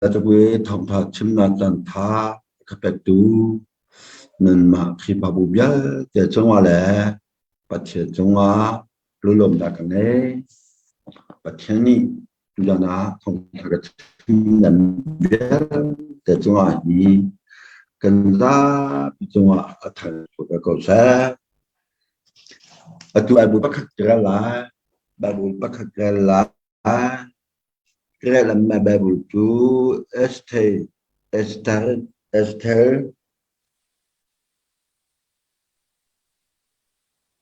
Atu i thawngṭha chimnak caanṭha a ka pektu nanmah Khrihfabu vialte cungah le Pathian cungah lunglawmhnak ka ngei. Pathian nih tuzan ah thawngṭha ka chimnak vialte cungah hi kan zapi cungah a thangṭhat ko seh. Atu Bible pakhat ka rel lai. Bible pakhat ka rel lai. Rel Bible cu Esther, Esther, Esther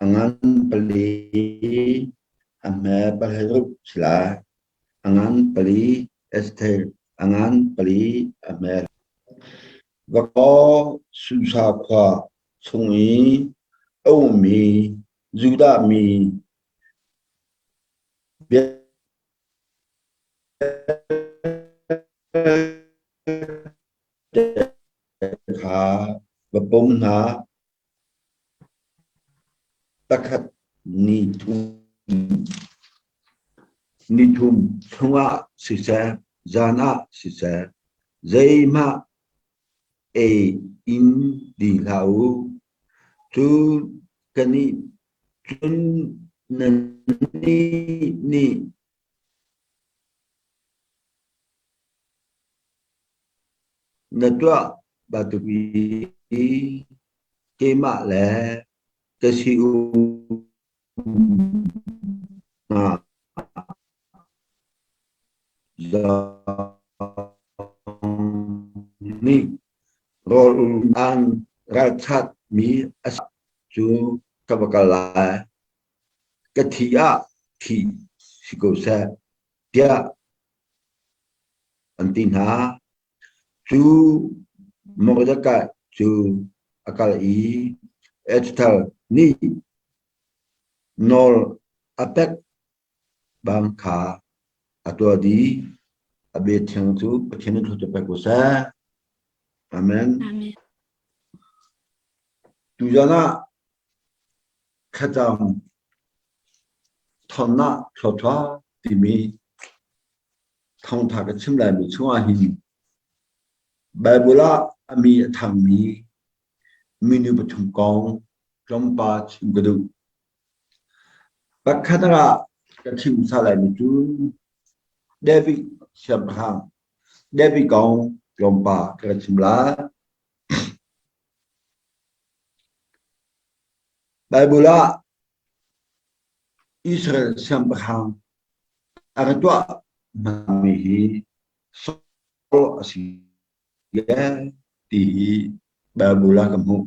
a ngan pali, a hme pahliruk si lai. A ngan pali, Esther, a ngan pali, a hme. Vakaw Susa khua chung i a ummi Judah mi Vialte kha va pom hna. Pakhat nithum chungah siseh, zan ah siseh, zeihmah ei in ding hlah u. Cu kan i Cun nannih nih na tuah bantuk i keimah le ka si-um hna zong nih rawl an ralchanhmi a si cu ka va kal lai. Ka thi ah thi si ko seh, tiah an ti hna. Cu Mordecai cu a kal i Esther nih nawl a pek bang kha a tuah dih. A bia thiang cu Pathian nih thluachuah pek ko seh. Amen. Amen. Tuzan ah thlacam thawnnak thluachuah timi thawngtha ka chim laimi chungah hin Baibal ah a mi a thangmi minu pathum kong tlawmpal chim ka duh. Pakhat ah ka chim hmasa laimi cu David siangpahrang David kong tlawmpal ka chim lai. Baibal ah Israel siangpahrang a ra tuah hmami hi Saul a si ti hi Baibal ah ka hmuh.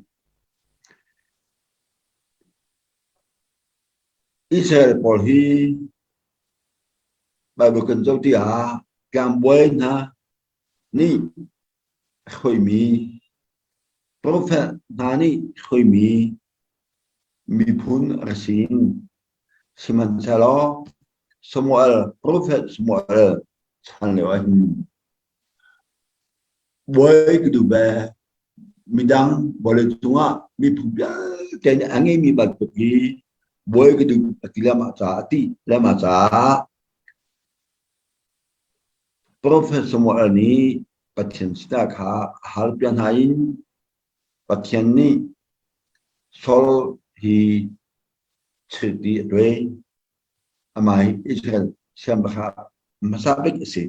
Israel pawl hi Baibal kan zoh tikah tlangbawi hna nih a hruaimi profet hna nih hruaimi miphun a rak si. Sihmanhsehlaw Samuel, profet Samuel chan lio ah hin bawi ka duh ve. Midang vawleicung ah miphun vialte nih a ngeimi bantuk hi bawi ka duh a ti lengmang caah a ti lengmang caah Profet Samuel nih Pathian sinah kha a halpiak hna i Pathian nih Saul hi chirhti a tuai. Amah hi Israel siangpahrang hmasa bik a si.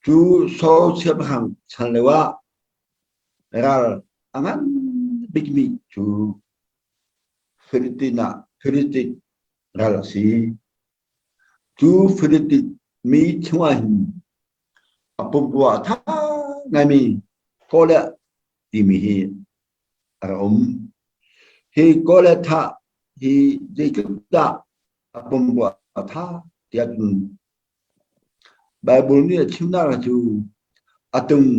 Cu Saul siangpahrang chan lioah ral a ngan bikmi cu Filistin ral a si. Cu Filistin mi chungah hin a pumrua a ṭha ngaimi Goliath timi hi a rak um. Hi Goliath thah hi zeitluk dah a pumrua a ṭha tiah cun Baibal nih a chimnak cu a tung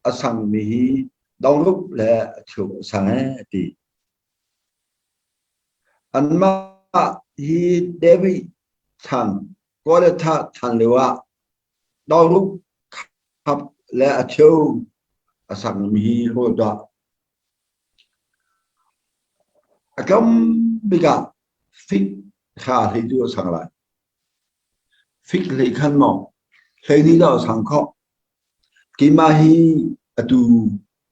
a sangmi hi dongrup le a cheu a sang ee a ti. Anmah hi David chan Goliath chan lioah dongrup khap le a cheu a sangmi hi rawl tuah. A tlawm bik ah fig hra hlei cu a sang lai. Fig hlei khan maw 12 dah a sang khawh. Keimah hi atu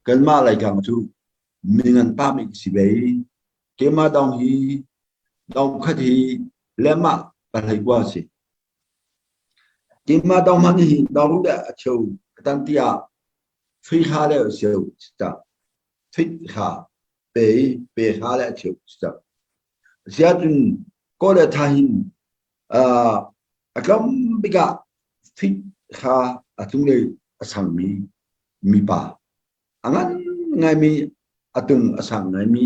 kanmah Laitlang cu mingan pa mi si ve. Keimah dong hi dong khat hi lemah pahlei kua si. Keimah dong hman hi dong le a cheu tan tiah fei kha le sio ta fit kha pe pe kha le a cheu ta. Siacun kawl le tha hin a tlawm bik ah fit kha a cunglei a sangmi mipa a ngan ngaimi a tung a sang ngaimi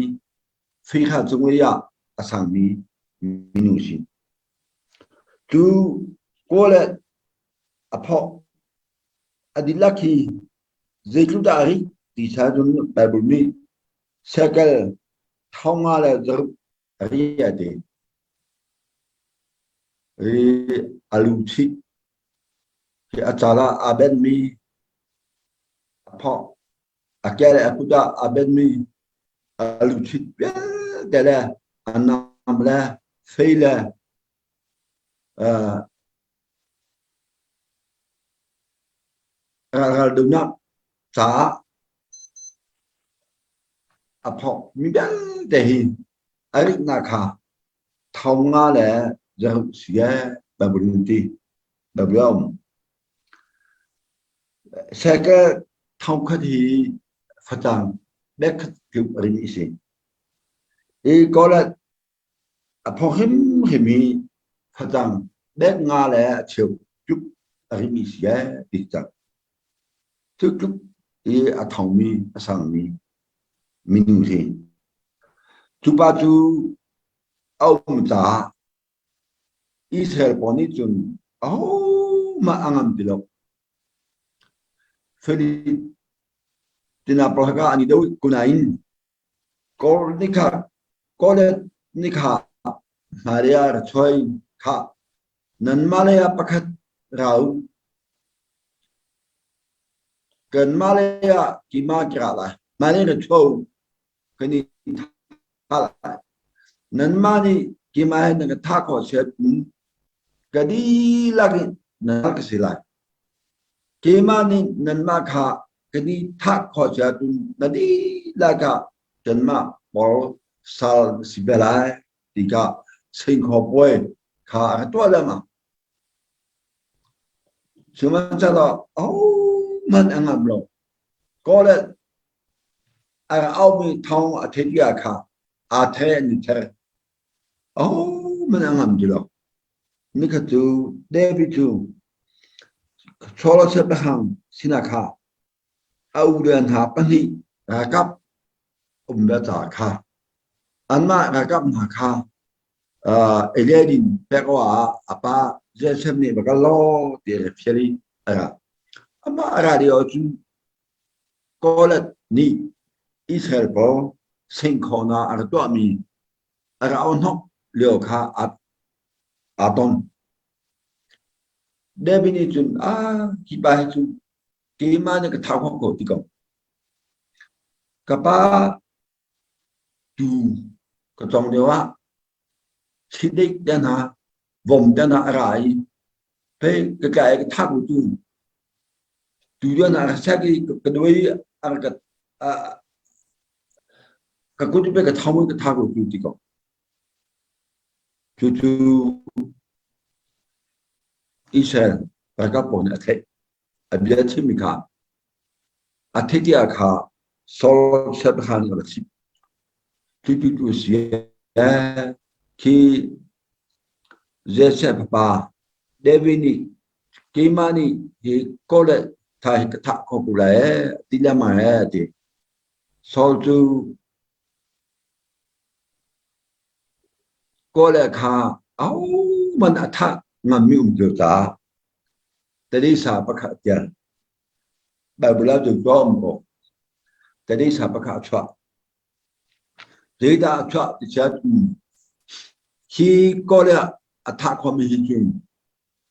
fei kha cunglei ah a sangmi minu si. Cu kawl le a phawk a dihlak hi zeitluk dah a rik ti sa cun Bible nih shekel 500 le zaruk a ri a ti. I a luchin hi a cal ah aa benhmi a phawk a ke le a kut ah aa benhmi a luchin vialte le a nam le fei le raldohnak caah a phawk mi vialte hi a ritnak kha 500 le zaruk si ee Bible in ti Bible a um. Shekel 1000 hi facang bek khat tluk a ring i si. I kawlat a phawk hrimhrim hi facang bek nga le a cheu tluk a ring i si ee ti cang. Cu tluk i a thongmi a sangmi minung hi. Cu pa cu a um caah Israel pawl nih cun ahohmanh a ngam ti lo. Tina pawl kha an i do ko nain Kawl nikha Kawlet nikha hmailei ah ra chuai khah nanmah lei ah pakhat ra u. Kanmah lei ah kima ka ra lai. Hmailei ra chuah u. Kan i thah lai. Nanmah nih kima he nan ka thah khawh si ahcun ka dihlak in nan ka si lai. Keimah nih nanmah kha kan i thah khawh si ahcun na dihlak ah kanmah pawl sal na si ve lai ti kha singkhaw puai kha a ka tuah lengmang. Sihmanhsehlaw ahohmanh a ngam lo. Kawlet a rak aumi thawng a theih bia kha aa the an i the. Ahohmanh a ngam ti lo. Nikhat cu David cu Saul siangpahrang sinah kha a ule hna pahnih ralkap um ve caah kha anmah ralkap hna kha Eliadin pek awkah a pa Josef nih va kal law ti a fial i a ra. Amah a ra lio ahcun Goliath nih Israel pawl singkhawhnak a rak tuahmi a rak auhnawk lio kha aa ton. David nih cun, ah, hi pa hi cu keimah nih ka thau khawh ko ti ko. Ka pa tuu ka cong lio ah chidik te hna, vom te hna a ra i hei ka tlai ka thak u tu tu lio hna a sek i ka duai a ka ka kut pe ka thau ka thak u tu ti ko. Cucu Israel ralkap pawl nih a theih. A bia chimmi kha a theih tiah kha Saul siangpahrang nih a va chimh. Cucu tu si khi Jesse fapa David nih keimah nih hi Goliath tha hi ka thah kho ko lai ee ti lengmang ee a ti. Saul cu Kawle kha ahohmanh a thah ngammi um ti lo caah tadisa pakhat a tial. Bible ah cu a um ko. Tadisa pakhat a chuah. Zeidah a chuah ti chiat hi Kawle a thah khomi hi cu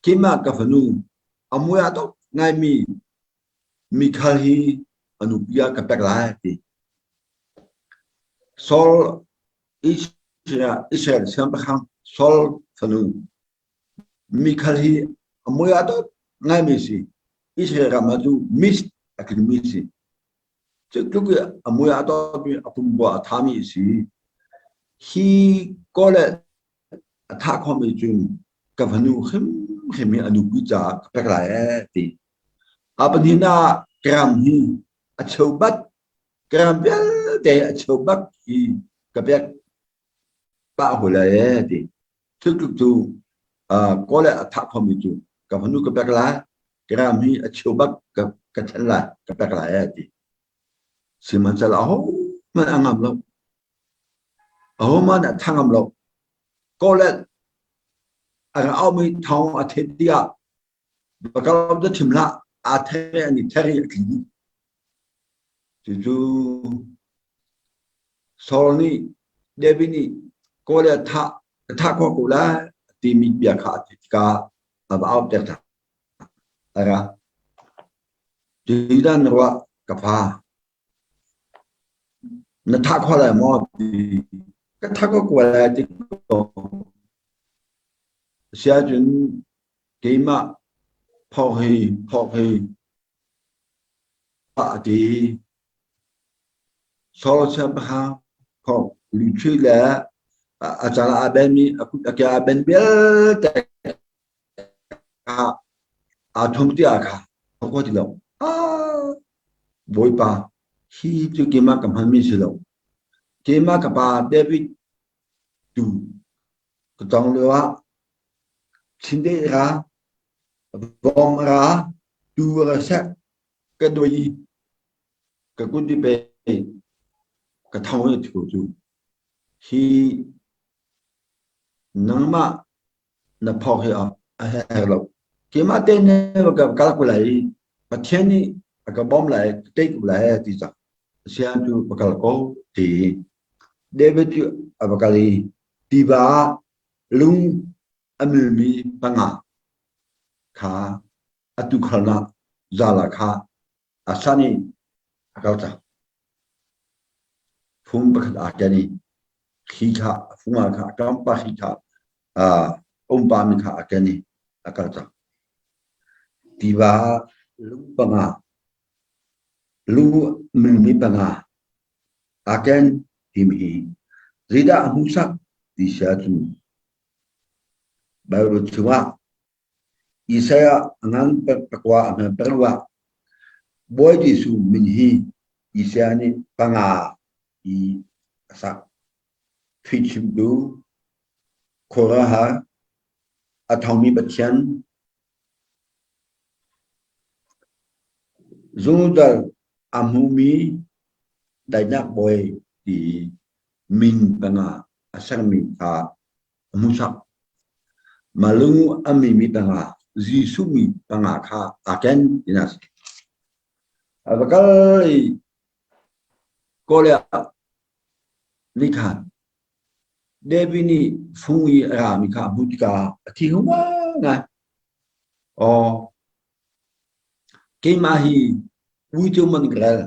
keimah ka fanu a mui ah tuk ngaimi Mikhal hi a nupi ah ka pek lai ti. Saul Israel siangpahrang Saul fanu Mikhal hi a mui aa dawt ngaimi si. Israel ram ah cu Miss. a tlingmi si. Cu tluk i a mui aa dawtmi a pumrua a thami a si. Hi Goliath a thah khawhmi cu ka fanu hrimhrim hi a nupi caah ka pek lai ee ti. A pahnihnak ah ka ram hi a cheubat, ka ram vialte a cheubat hi ka pek pah hawi lai ee ti. Cu tluk cu Goliath a thah khomi cu ka fanu ka pek lai, ka ram hi a cheubat ka ka then lai, ka pek lai ee ti. Sihmanhsehlaw ahohmanh a ngam lo. Ahohmanh a tha ngam lo. Goliath a rak aumi thawng a theih tikah va kal cu thim hlah, aa ther an i ther i a tli dih. Cucu Saul nih David nih Goliath thah ka thah khawh ko lai timi bia kha a theih tikah a va auter hna. A ra. Zeidah na ruah ka fa? Na thah khawh lai maw ti ka thah khawh ko lai ti ko. Siahcun keimah phawk hi phawk hi a ti. Saul siangpahrang phawk lungthli le a cal aa benmi a kut a ke aa ben vialte kha aa thum tiah kha a khua ti lo. Ah, Bawipa, hi cu keimah ka hmanmi si lo. Keimah ka pa David tu ka tong lio ah chindeih ra, vom ra, tu ra sek ka doi i ka kut i pe ka thong i thu cu hi nangmah na phawk hi a herh lo. Keimah te ne ka kal ko lai i Pathian nih a ka bawm lai, ka tei ko lai ti cang. Sian cu va kal ko ti. David cu a va kal i tiva ah lung a milmi panga kha a tuukhalnak zala kha a san i a kal cang. Phung pakhat aa ken i thli kha a fung ah kha a tlawmpal thli kha umpa mi kha a ken i a kal cang. Tiva lung panga lu milmi panga aa ken timi hi zeidah a hmuhsak ti si ahcun Bible chungah Isaiah a ngan pakua a hman pengah Bawi Jesuh min hi Isaiah nih panga i a sak. Thwichimtu, khuaruahhar, a thawngmi Pathian, zungzal a hmumi daihnak bawi ti min panga a sermi kha a hmuhsak. Malu a mimi panga, Jesuh mi panga kha aa ken ti a si. A va kal i Goliath nih khan David nih fung i a rami kha a hmuh tikah a thi ngai. Aw, keimah hi uico man ka rel.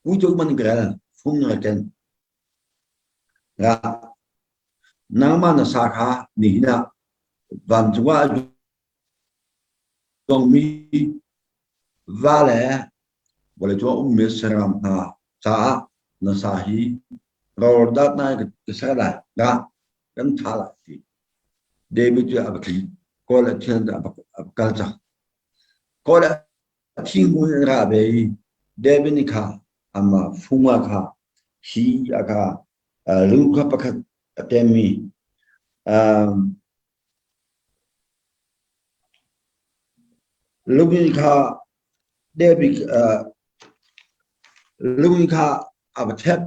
Uico man ka rel, fung na ken. Ra, nangmah na sa kha nihin ah vancung ah a zuangmi va le vawleicung ah ummi saram hna caah na sa hi rawldat nai ka ser lai. Ra, kan tha lai ti. David cu a va tli. Kawl a thian a va kal cang. Kawl a thingkung in ra ve i David nih kha amah fung ah kha hi a kha lu kha pakhat a temmi lungin kha David lungin kha a va thep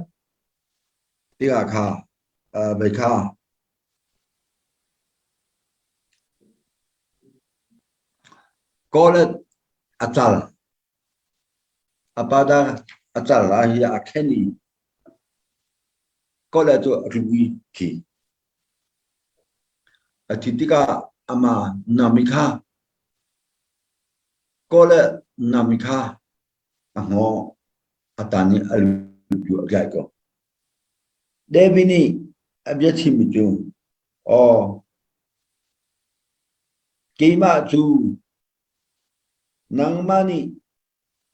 tikah kha vei kha Goliath a cal. A pada a cal ah hi a khen i Goliath cu a tlu i thi. A thi tikah amah nami kha Goliath nami kha a hngawh a tan i a lu cu a tlai ko. David nih a bia chimmi cu, Aw, keimah cu. Nangmah nih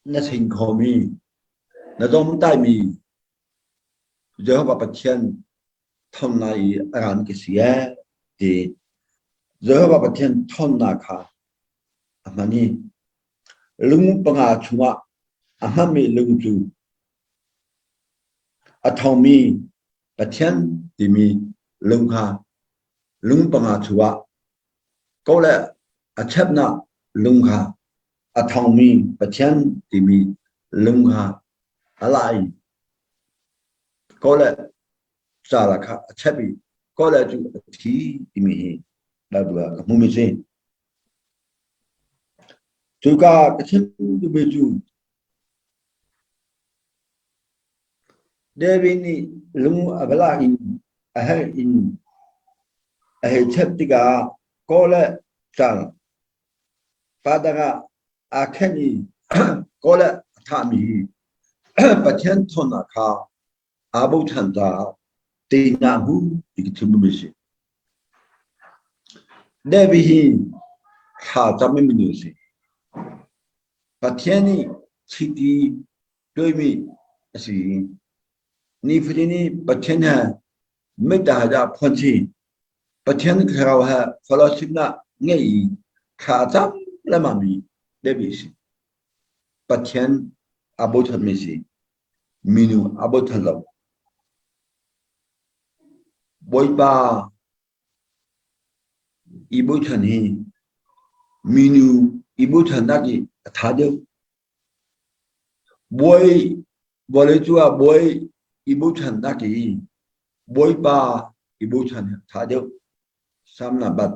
na sin khomi, na domtaimi Jehovah Pathian ṭhawnnak i a ran ka si ee ti. Jehovah Pathian ṭhawnnak kha a hman i lung panga chungah a hmanmi lung cu a ṭhawngmi Pathian timi lung kha lung panga chungah ko le a chepnak lung kha a ṭhawngmi Pathian timi lung kha a la i ko le cal kha a chep i ko le cu a thi timi hi Bible ah ka hmumi si. Cuka ka chim duhmi cu David nih lung a va lak in a herh in a hei chep tikah kaw le cal pa dang ah aa khenh i kaw le a thahmi hi Pathian ṭhawnnak kha aa bochan caah teinak hmu ti ka chim duhmi a si. David hi thla cam in minung a si. Pathian nih chiti tuaimi a si. Nifatin i Pathian he mit ah dah phuan si. Pathian thlarau he fellowship nak ngei i thla cam lengmangmi David a si. Pathian aa bochanmi a si. Minu aa bochan lo. Bawipa i bochan hi minu i bochannak i a ṭha deuh. Bawi vawlei cu ah bawi i bochannak i Bawipa i bochan hi a ṭha deuh. Sam na bat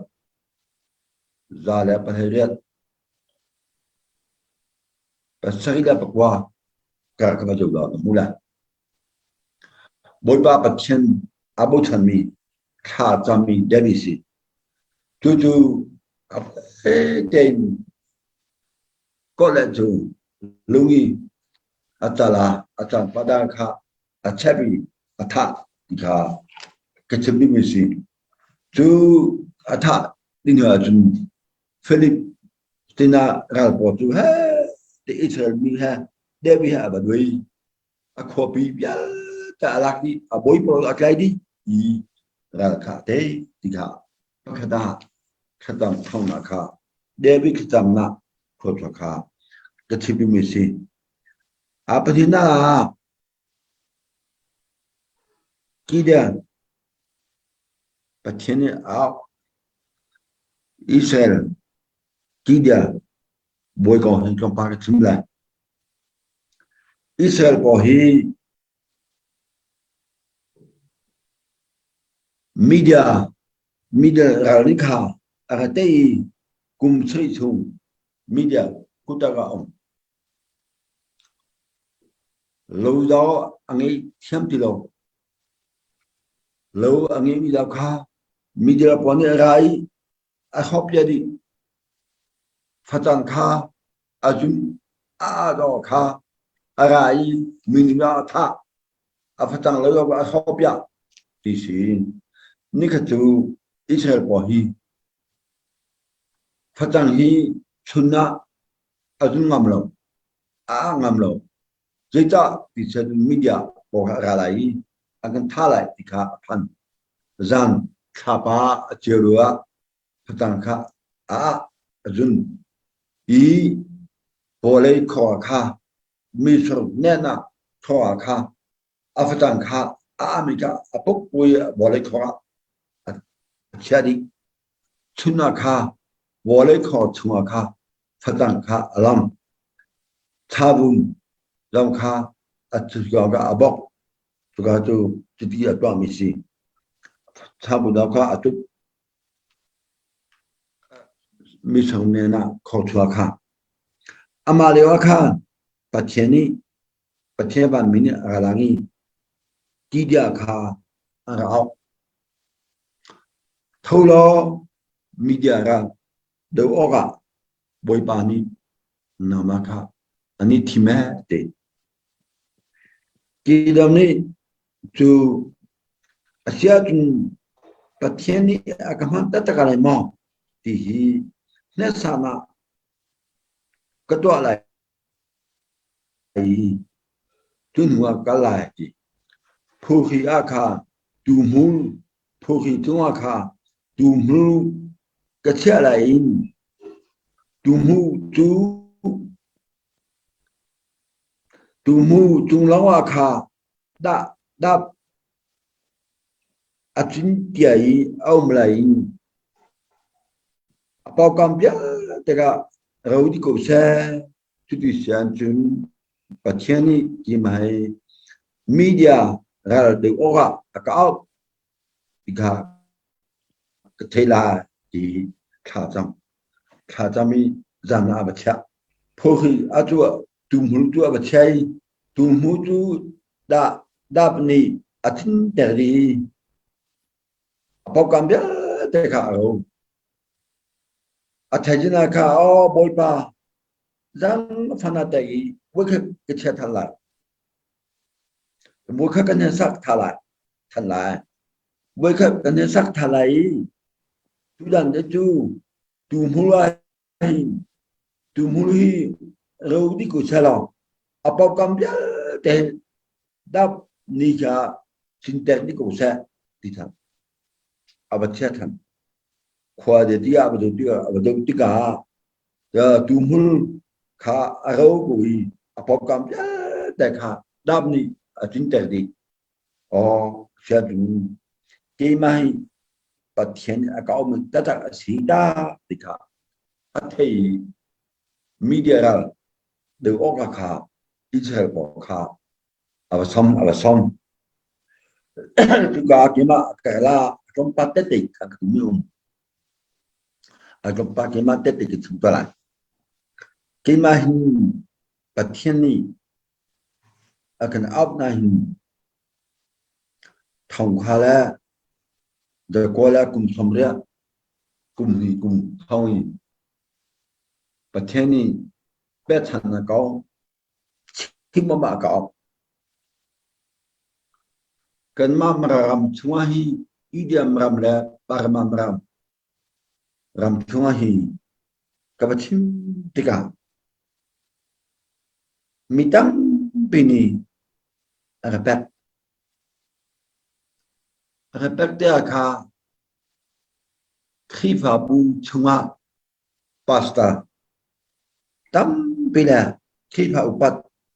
118 7 9 ka ka va zoh law na hmu lai. Bawipa Pathian aa bochanmi thla cammi David si. Cucu a tein kawleh cu lung i a cal ah a cang padar kha a chep i a thah ti kha ka chim dingmi si. Cu a thah ding ahcun Philip sinah ral pawl cu he ti Israel mi he David he a va dui. A khuapi vialte a lak dih, a bawi pawl a tlai dih i ral kha a tei ti kha pakhat ah thlacam thawngnak kha David thlacamnak khua kha ka chimmi si. A pahnihnak ah Gideon Pathian nih a auh. Israel Gideon bawi kong hin tlawmpal ka chim lai. Israel pawl hi media media ralrin kha a ra tei i kum sarih chung media kutak ah a um. Lo zau a ngei thiam ti lo. Lo a ngeimi lo kha media pawl nih a ra i a hrawpia dih. Facang kha a zum a daw kha a ra i minung ah a thah. A facang lo a hrawpia ti si. Nikhat cu Israel pawl hi facang hi chun ah a zum ngam lo, a ah ngam lo. Zeicah ti cun media pawl kha a ra lai i an kan thah lai ti kha a phan. Zan thlapa a ceu lio ah facang kha a ah a zun i vawlei khor kha misur nen ah khor ah kha a facang kha a ahmi kha a pukpui vawlei khor ah a chia dih. Chun ah kha vawlei khor chungah kha facang kha a lam. Thabum zong kha a cuka a bok. Cuka cu cuti a tuahmi si. Thabum zong kha a tuk. Misang men ah khorchua kha. Amah lio ah khan Pathian nih Pathian vanmi nih a ra lang i tidia kha a ra auh. Tho law media ral do awkah Bawipa nih nangmah kha an i thim ee ti. Kingdom nih cu a si ahcun Pathian nih a ka hman taktak lai maw ti hi hneksak. Ka tuah lai i cu hnu ah kal lai a ti. Phuhri ah kha tuhmul phuhri cungah kha tuhmul ka chiah lai i tuhmu cung lawngah kha dah dap a cin tia i a um lai i a pawkam vialte ah ro dih ko seh. Cuti si ahcun Pathian nih keimah hi media ral deuh awkah a ka auh ti kha ka theih lai ti thla cam. Thla cam i zan ah a va chiah. Phuhri a cu tuhmul cu a va chiah i tuhmul cu dah dap nih a thinter dih i a pawkam vialte kha a ro. A thaizing ah kha aw Bawipa zang fan ah teh i voikhat ka chia than lai. Voikhat kan hin sak tha lai than lai. Voikhat kan hin sak tha lai i tudan te cu tuhmul ah hin tuhmul hi ro dih ko selaw a pawkam vialte hin dap ni kha sintek dih ko seh ti than. A va chia than. Khua de ti ah va doh tikah va doh tikah tuhmul kha a ro ko i a pawngkam vialte kha dap nih a tlinter dih. Aw, siatu keimah hi Pathian a ka um taktak a si ta ti kha a thei i media ral deuh awk kha Israel pawl kha a va som a va som. Cuka keimah ka la tlawmpal tete kha ka tum um. A tlawmpal keimah tete ka chim tuah lai. Keimah hin Pathian nih a kan auh na hin thongkha le dakaw le kum 30 kum hnih kum thong i Pathian nih pekchanhnak kong chim ah ka auh. Kanmah ram chungah hi Idiam ram le Burma ram ram chungah hi ka va chim tikah mi tampi nih a ka pek. A ka pek tikah kha Khrihfabu chungah pastor tampi le Khrihfa upat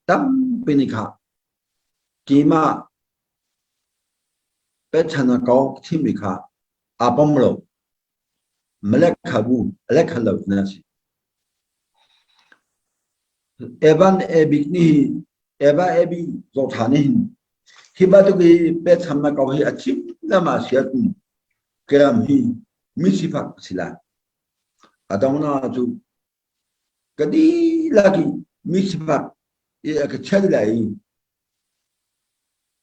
tampi nih kha keimah pechan a kong chimmi kha aa pom lo. Malek kha bu alek kha lo na si. Evan Ebik nih Eva Ebi zawtha nih hin hi bantuk i pechannak kong hi a chim lama siatun keram hi mi sifak a si lai. A donghnak cu ka dihlak i mi sifak i a ka chiat lai i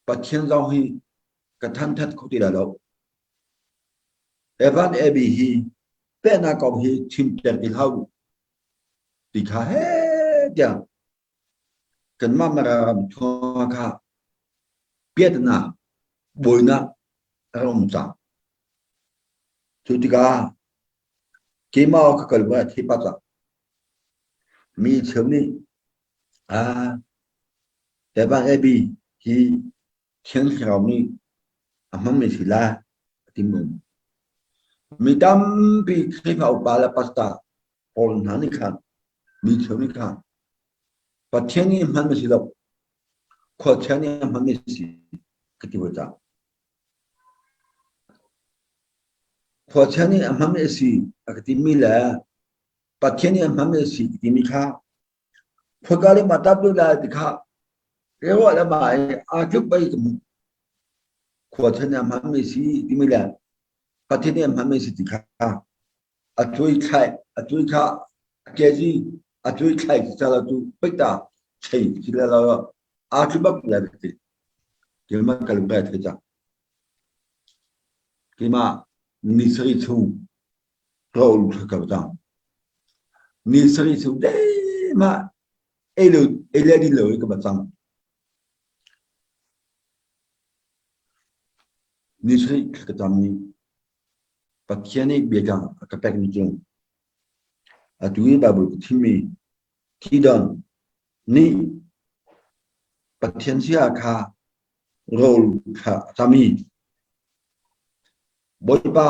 Pathian zong hi ka thangthat kho ti lai lo. Evan Abbey hi pehnak kong hi chimter ti hlah u ti kha he tiang kanmah Mara ram chung kha piatnak buainak a rak um cang. Cu tikah keimah ka kal va thi pa cang. Mi cheu nih ah Evan Abbey hi Thiang Thlarau nih a hmangmi si lai a ti mu. Mi tampi Khrihfa upa le pastor pawl hna nih khan mi cheu nih khan Pathian nih hman a si lo khuachia nih a hman a si ka ti ve cang. Khuachia nih a hman a si a ka timi le Pathian nih a hman a si ka timi kha Khoika le mah tap lai ti kha rewa le mah i aa tluk bai ka hmuh. Khua then a hmanmi si timi le Pathian nih a hmanmi si ti kha a tui thlai a tui kha a kezi a tui thlai ti cala tu peita chei ti le lo aa tluk bak le ti. Keimah ka lung kai thei cang. Keimah ni sari chung rawl ka cang. Ni sarih chung mah ei lo ei le din lo i ka va cang. Ni sarih ka cam i Pathian nih biakam a ka pekmi cu atu i Baibal ka thimmi. Kidon nih Pathian sia kha rawl kha a cham i, Bawipa,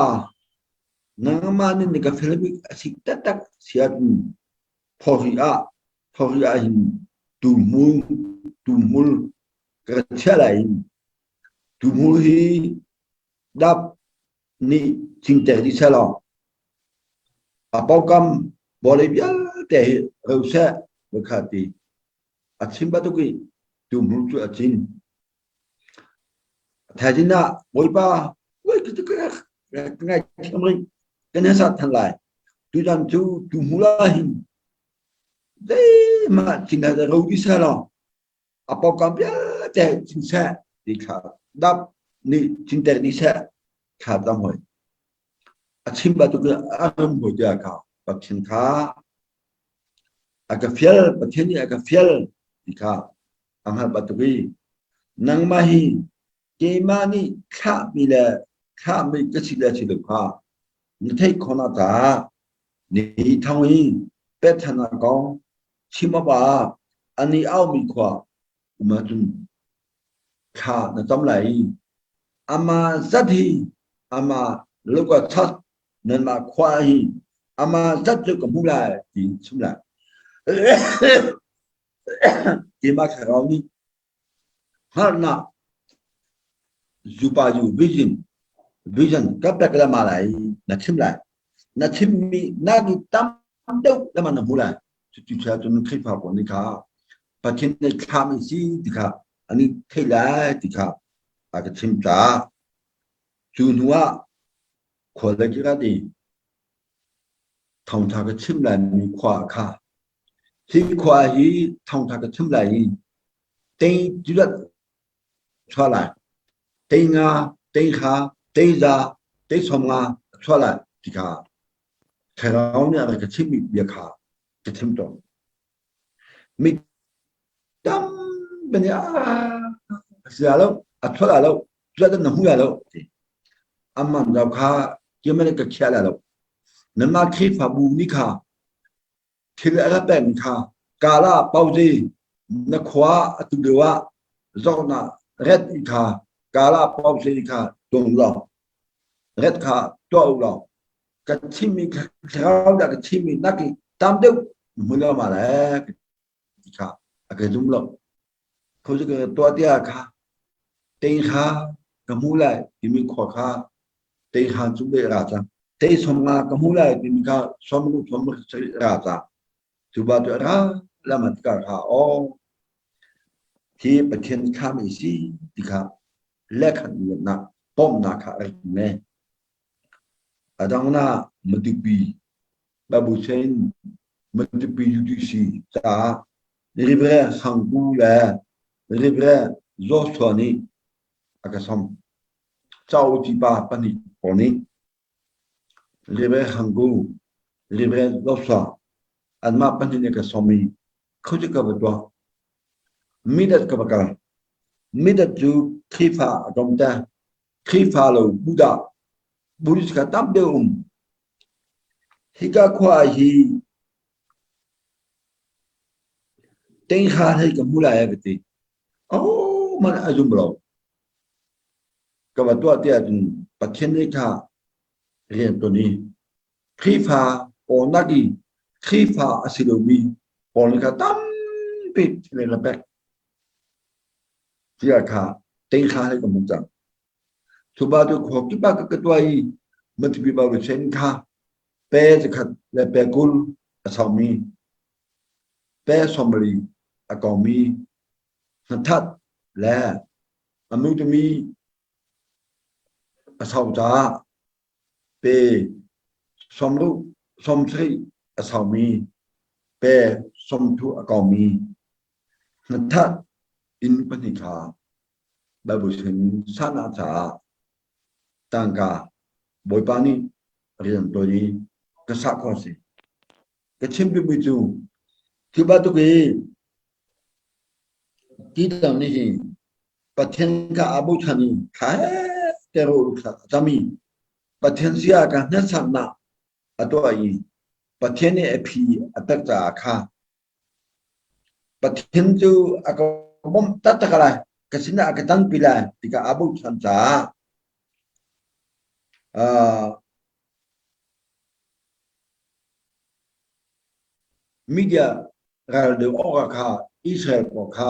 nangmah nih na ka fel bik a si taktak si ahcun phawhri ah phawhri ah hin tuhmul tuhmul ka chiah lai i tuhmul hi dap nih cingter dih sehlaw a pawngkam vawlei vialte hi ro seh kha ti a chim bantuk i tuhmul cu a cin. Thaizing ah Bawipa ka ngaithiam rih kan i sat than lai. Tuzan cu tuhmul ah hin zeihmah cin ro dih sehlaw a pawngkam vialte cin seh ti kha dap nih cinter dih seh kha tam hoi. A chim bantuk in a ram hoi tiah kha Pathian kha a ka fial Pathian nih a ka fial ti kha a hngalh bantuk i nangmah hi keimah nih thlahmi le thlahmi ka si le si lo kha na theih khawhnak caah ni thong i pekṭhenhnak kong chim awkah an i aumi khua um ahcun thla na cam lai i amah zat hi amah luka chak nanmah khua hi amah zat cu ka hmu lai tiin chim lai. Keimah thlarau nih hngalhnak zupa yu vision vision ka pek le ma lai na chim lai na chimmi na ni tam deuh le ma na hmu lai cuti chia cun Khrihfa pawl nih kha Pathian nih thlam in si ti kha an i theih lai ti kha a ka chim ta cu hnu ah khual le kirat i thawngtha ka chim lai mi khua kha hi khua hi thawngtha ka chim lai i tei julat chuah lai tei nga tei kha tei za tei som nga chuah lai ti kha thlarau nih a ka chimmi bia kha ka chim tawn mi tampi nih a si lo a chuah lo cuah na hmu lo ti amman rau kha kiamane ka khiah la lo nanmah Khrihfabu nih kha thil a rak pekmi kha kala pauzi na khua atu lio ah zawtnak ret i kha kala pauzi kha tung law ret kha tuah u law ka chimmi thlarau dah ka chimmi nak i tam deuh hmu lo ma le ti kha a ka zum lo kho ka tuah tiah kha tei kha ka hmu lai timi khua kha tei kha cu be ra cang tei som nga ka hmu lai timi kha som lu som ra ca cu ba tu ra lamat ka kha o hi pathian kha mi si ti kha lekhat na pom na kha rak ne adang na matupi babu chen matupi UTC ca Reverend Sangku le Reverend Joshua nih a ka som. Cauk pa pahnih pawl nih Reverend Hangku, Reverend Joshua anmah pahnih nih ka som i khuaci ka va tuah. Midat ka va kal. Midat cu Khrihfa a tlawm te. Khrihfa lo Buddha, Buddhist kha tam deuh um. Hika khua hi Tengha hei ka hmu lai a ka ti. Oh man a zum lo. Ka va tuah tiah cun Pathian nih kha rian tuan i Khrihfa pawl nak i Khrihfa a si lomi pawl nih kha tampi thil a pek. Tiah kha tengha hei ka hmu cang. Cuba cu khua kip ah ka tuah i matupi ba sen kha pe zakhat le pe 20 a saumi pe 40 a kawngmi hnathat le a mutumi a sau caah pe 60 70 a saumi pe 30 a kawngmi hnathat inn pahnih kha Bible sin sahnak caah tangka Bawipa nih rian tuan i ka sah khawh a si. Ka chim duhmi cu khi bantuk i ti dang nih hi Pathian kha aa bochan i thla te rawl kha a cam i Pathian zia ka hneksak a tuah i Pathian nih a phi a pek caah kha. Pathian cu a ka bawmh taktak lai, ka sinah a ka ṭanpi lai tikah aa bochan caah media ral deuh awkah kha Israel pawl kha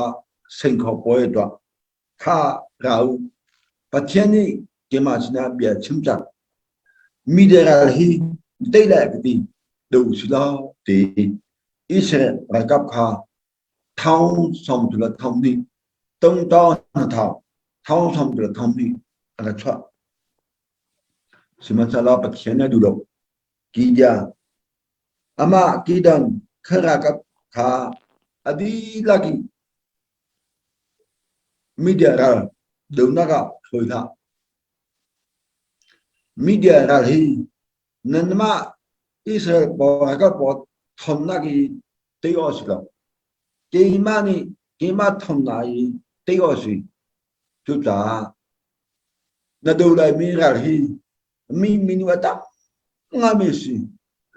sengkhaw pawl a tuah. Kha ra u. Pathian nih keimah sinah bia chim cang. Media ral hi tei lai ka ti. Do si law ti Israel ralkap kha thong som tu le thong hnih tung taw hna thau thong som tu le thong hnih a ka chuah. Sihmanhsehlaw Pathian a duh lo. Gideon amah Gideon kha ralkap kha a dihlak in media ral donak ah hruai hlah. Media ral hi nanmah Israel pawl ralkap pawl thonnak i tei awk a si lo. Keimah nih keimah thonnak i tei awk a si. Cucaah na do laimi ral hi mi minu a tam ngaimi a si.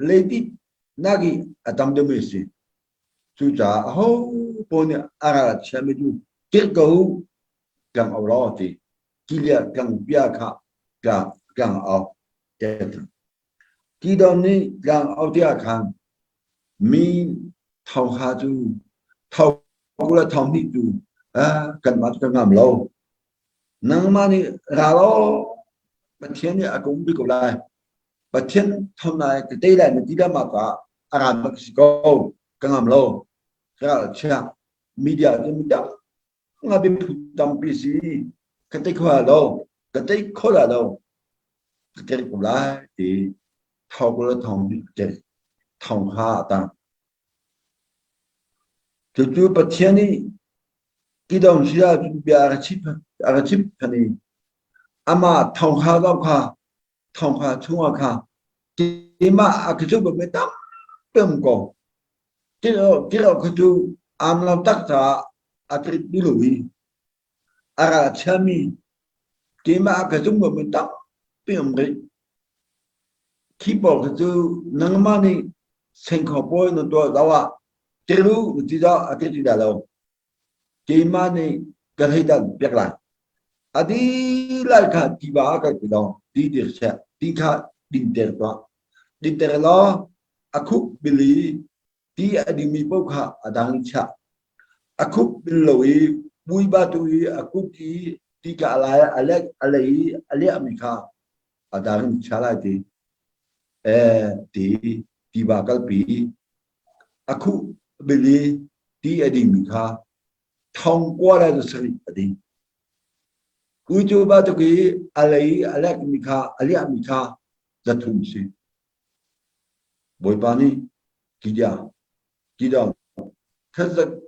Leidip nak i a tam deuhmi a si. Cucaah aho paoh nih a ral a chiami cu tirh ko u, tlang au law ti. Gilead tlangpia kha tlang au. Kidon nih tlang au tiah khan mi thawngha cu tho le thong hnih cu kanmah cu kan ngam lo. Nangmah nih ra law Pathian nih a ka umpi ko lai. Pathian thon lai ka tei lai na ti le mah ka a ran bak si ko. Ka ngam lo. Ka ral chia. Media cu mi tam nga bi phu tampi si. Ka tei kho lo. Ka tei kho la lo. Ka tei ko lai ti thawk le thong te thong ha ta. Cucu Pathian nih Kidon si ahcun bia a ka chimh than i amah thawngha zong kha thawngha chungah kha keimah a ka zumh mi tampi um ko. Tilo kha cu am lo tak caah a trit duh lo i a ral a chiami keimah a ka zum mi tampi um rih. Khi pawl kha cu nangmah nih sengkhaw pawl na tuah lo ah tiru na ti dah a ti ti dah lo. Keimah nih ka theidan piak lai. A dihlak kha tiva ah kal pi law ti dir seh, ti kha dinter tuah. Dinter law a khuk bil i ti a dingmi paoh kha a dang chiah. A khuk bil lo i puiba tu i a kut i ti ka a lai a lek a lei i a liahmi kha a dang in chia lai ti. Eh ti tiva kalpi A khuh bil i ti a dingmi kha thong kua le zasarih a ding. Uico bantuk i a lei a lekmi kha a liahmi kha zathum si. Bawipa nih Gideon, Gideon,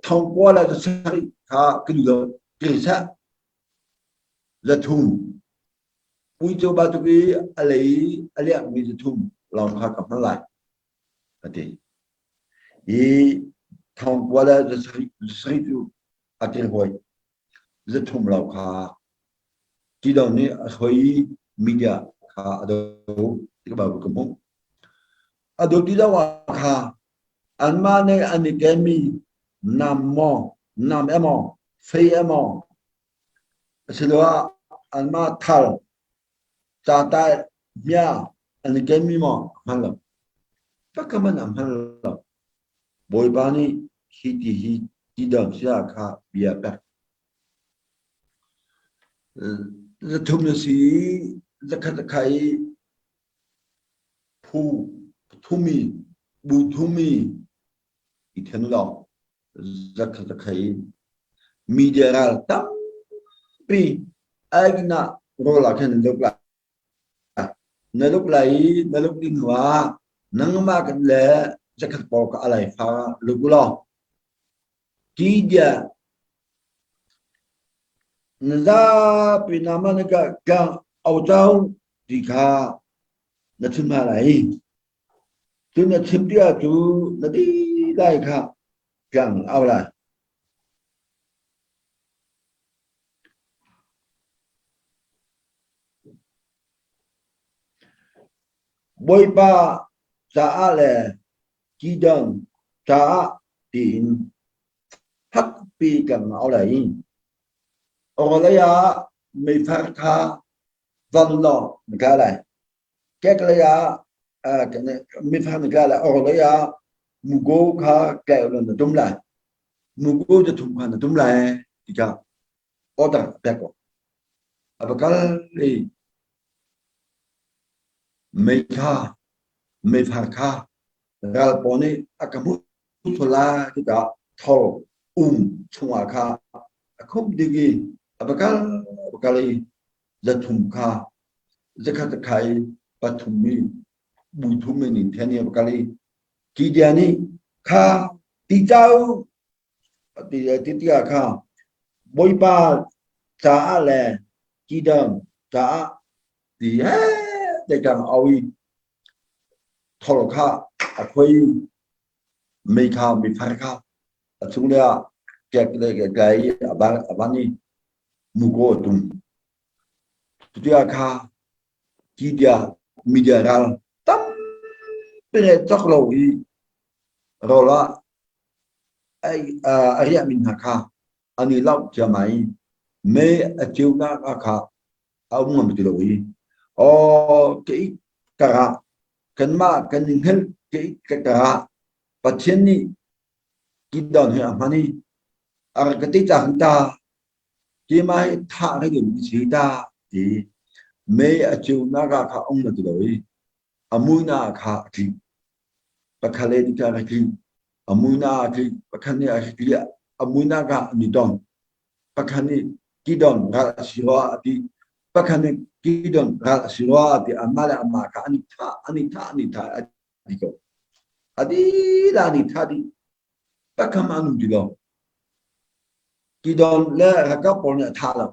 thong kua le zasarih kha ka duh lo, kir seh. Zathum. Uico bantuk i a lei a liahmi zathum lawng kha ka hman lai. A ti. Hi thongkua le zasarih cu a til hawi. Zathum lo kha Gideon nih a hoi i media kha a do ti ka Bible ka hmuh. A do ti lo ah kha anmah nih an i kenmi nam maw, nam emaw, fei emaw, asiloah anmah thal Catai bia an i kenmi maw a hman lo. Takka man a hman lo. Bawipa nih hi ti hi ti dam sia kha bia pek. Zathum na si i zakhat zakha i phu thumi bu thumi i then law zakhat zakha i media ral tampi aikna rawl ah khan na luk lai. Na luk lai i na luk ding hnuah nangmah kan le zakhat pawl ka alai fa luk law ti dia na zapi nama na ka ka au chau ti kha na chim hna lai. Cun na chim ti ah cu na di lai kha tlang au lai. Bawipa caah le Gideon caah tiin. pi kan au lai. Orlei ah meifar kha van law na tla lai. Keklei ah meifar na tla lai. Orlei ah muko kha tlaih law na tum lai. Muko cu thum kha na tum lai ti kha order a pek ko. A va kal i mei kha meifar kha ral pawl nih a ka hmuh sual lai tikah thor um chungah kha a khumh ding i a va kal a va kal i zathum kha zakhat kha i pathum i bu thum in then i a va kal i Gideon nih kha ti cau ti ti tikah kha Bawipa caah le Gideon caah ti he te kang au i thol kha a khuai mei kha mifar kha a chung le ah kek le gai a ban i muko a tum. Cutikah kha Gideon media ral tampi le cawk lo i rawl ah a riahmi hna kha an i lauh ciammam i mei a ceunak ah kha a um ngam ti lo i aw ka ik karah kanmah kan i hngelh ka ik karah Pathian nih Gideon hi a hman i a rak ka ti cang ta keimah hi thah ka ding si ta ti mei a ceunak ah kha um na ti lo i a muina kha a tli pakhat le nih a tli a muina a tli pakhat nih a tli a muina kha an i ton pakhat nih Gideon ral a si rua a ti pakhat nih Gideon ral a si rua a ti anmah le anmah kha an i thah an i thah an i thah a ti ko a dih an i thah dih pakhat an um ti lo Gideon le ralkap pawl nih a thah lo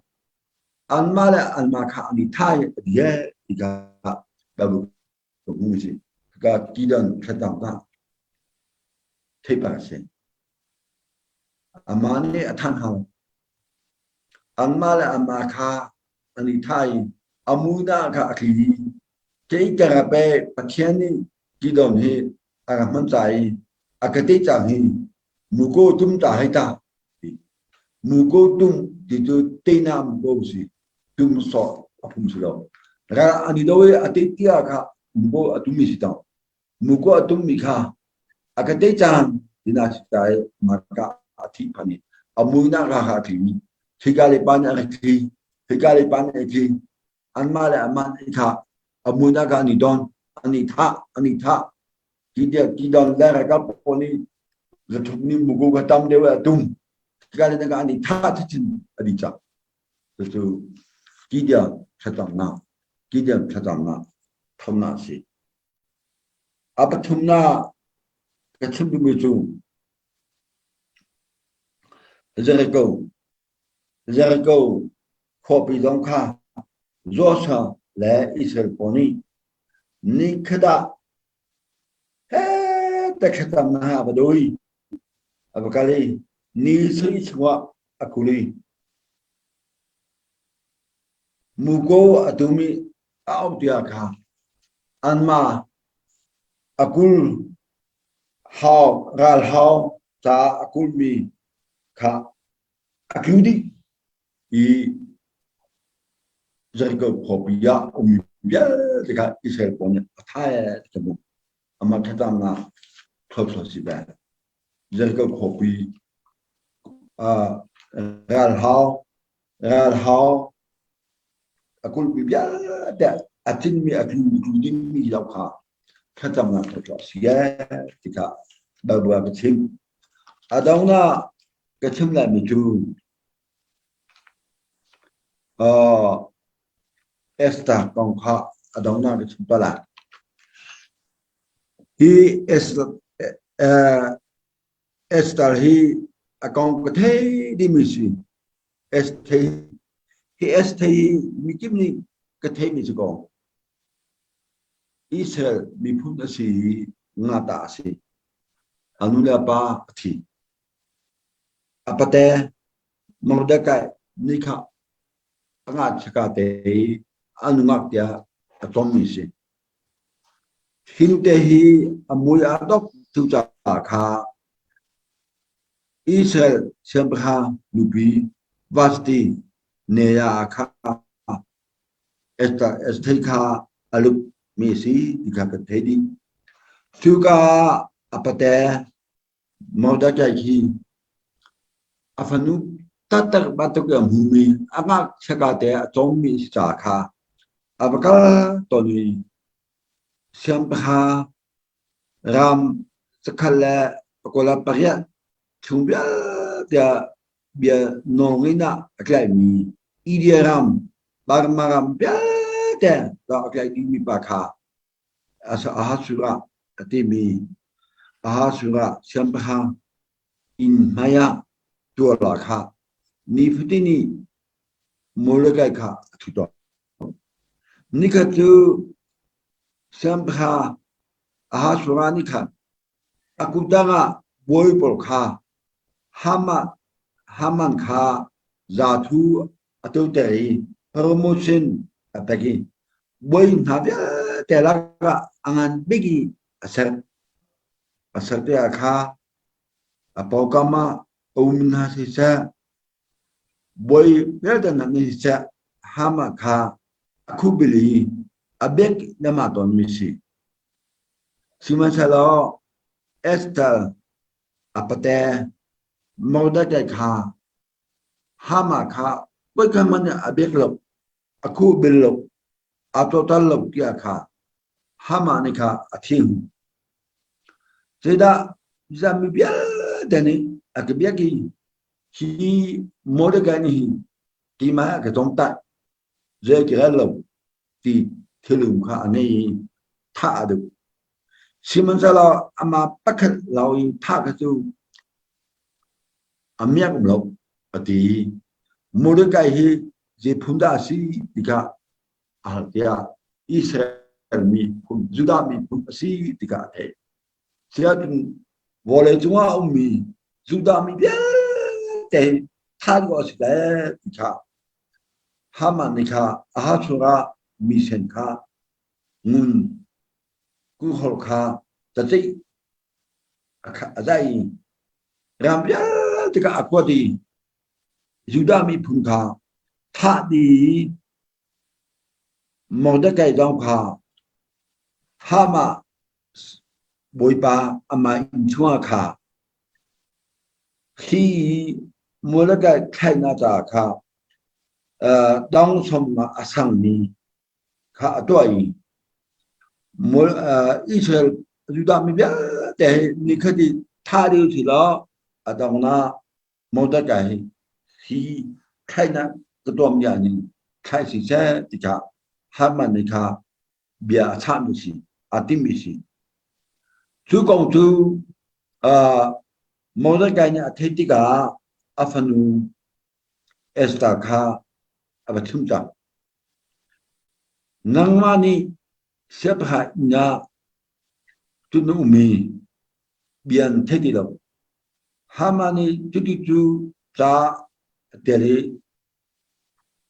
anmah le anmah kha an i thah i a di ti kha Bible ka hmu si ka Gideon thlacam kha theipar a si. Amah nih a thanh hau. Anmah le anmah kha an i thah i a muna kha a tli. Kei ka rap e Pathian nih Gideon hi a rak hman ca i a ka te cang hi muko tum ta hei ta. Muko tum ti cu teinak muko si. Tum sawh a phung si lo. Ral an i do i a te tia kha muko a tum mi si tang. Muko a tum mi kha a ka te cang tina si ta i maka a thi phan i a muinak ra kha a tli mi. Hika le pa nih a rak tli. Hika le pa nih a tli. Anmah le anmah nih kha a muinak ah an i don, an i thah, an i thah. Ti don le ralkap pawl nih zathum nih muku kha tam deuh a tum. Hika le naka an i thah chin a di cang. Cucu Gideon thlacamnak, Gideon thlacamnak thawngnak a si. A pathumnak ka chim duhmi cu Jericho, Jericho khuapi zong kha Joshua le Israel pawl nih nikhat ah he thlacam na va doi a va kal i ni sarih chungah a kul i muko a tum i a auh tiah kha anmah a kul hau ralhau caah a kulhmi kha a tlu dih i Jericho khuapi ah ummi vialte kha Israel pawl nih a thai ti ka hmuh. Amah thlacamnak thluachuah si ve. Jericho khuapi ralhau ralhau a kulhmi vialte a cinmi a tlu tlu dingmi lo kha thlacamnak thluachuah si ti kha Bible ah ka chim. A dongah ka chim laimi cu Esther kong kha a donghnak ka chim tuah lai. Hi Esther hi a kong ka thei dihmi si. Esther hi Esther hi mikip nih ka theihmi si ko. Israel miphun a si i ngata a si. A nu le a pa a thi. A pate Mordecai nih kha a ngakchia te i a nungak tiah a tlawmmi a si. Hi nute hi a mui aa dok cu caah kha. Israel siangpahrang nupi Vashti Neah kha Esther kha a lup mi a si ti kha kan theih dih. Cuka ah a pate Mordecai hi a fanu taktak bantuk in a hmumi a ngakchia te a cawmmi a si caah kha a va kal tawn i siangpahrang ram cakhal le pakawla pariat chung vialte ah bia nawlngin ah a tlaihmi India ram, Burma ram vialte a tlaih dihmi pa kha Ahasuerah a timi Ahasuerah siangpahrang inn hmai ah tual ah kha nifatin i Mordecai kha a ṭhu tawn. Nikhat cu siangpahrang Ahasuerah nih khan A kuttang ah bawi pawl kha Haman kha zathu a toter i promotion a pek i bawi hna vialte lakah a ngan bik i a ser. A ser tikah kha a pawngkam ah a ummi hna siseh, bawi vialte hna nih siseh, Haman kha a khuhbil i a bek lehmah tawnmi a si. Sihmanhsehlaw Esther a pate Mordecai kha Haman kha voikhat hmanh a bek lo, a khuh bel lo, aa cawhter lo tiah kha Haman nih kha a thing. Zeidah mi vialte nih a ka biak i hi Mordecai nih hin keimah a ka zawmhtah, zei ka rel lo ti thilum kha a ngei i thah a duh. Sihmanhsehlaw amah pakhat lo i thah kha cu a miak um lo a ti. Mordecai hi zei phun dah a si ti kha a hal tiah Israel miphun, Judah miphun a si ti kha a theih. Siahcun vawlei cungah a ummi Judah mi vialte thah dawh a si lai ti kha Haman nih kha Ahasuerah mi sen kha ngun kuhol kha caceih a zaih i ram vialte kha a kuat i Judah miphun kha thah dih i Mordecai zong kha Hamah Bawipa amah inn chungah kha hi Mordecai thlainak caah kha dongsom ah a sangmi kha a tuah i Israel Judah mi vialte hi nikhat i thah dih usih law a dongnak Mordecai hi hi thlainak ka tuahmi ah hin thlai si seh ti kha Haman nih kha bia a chahmi si, aa timmi si. Cu kong cu Mordecai nih a theih tikah a fanu Esther kha a va chimh cang. Nangmah nih siangpahrang inn ah cun na um i bia an thei ti lo. Haman nih cuti cu ca a ṭial i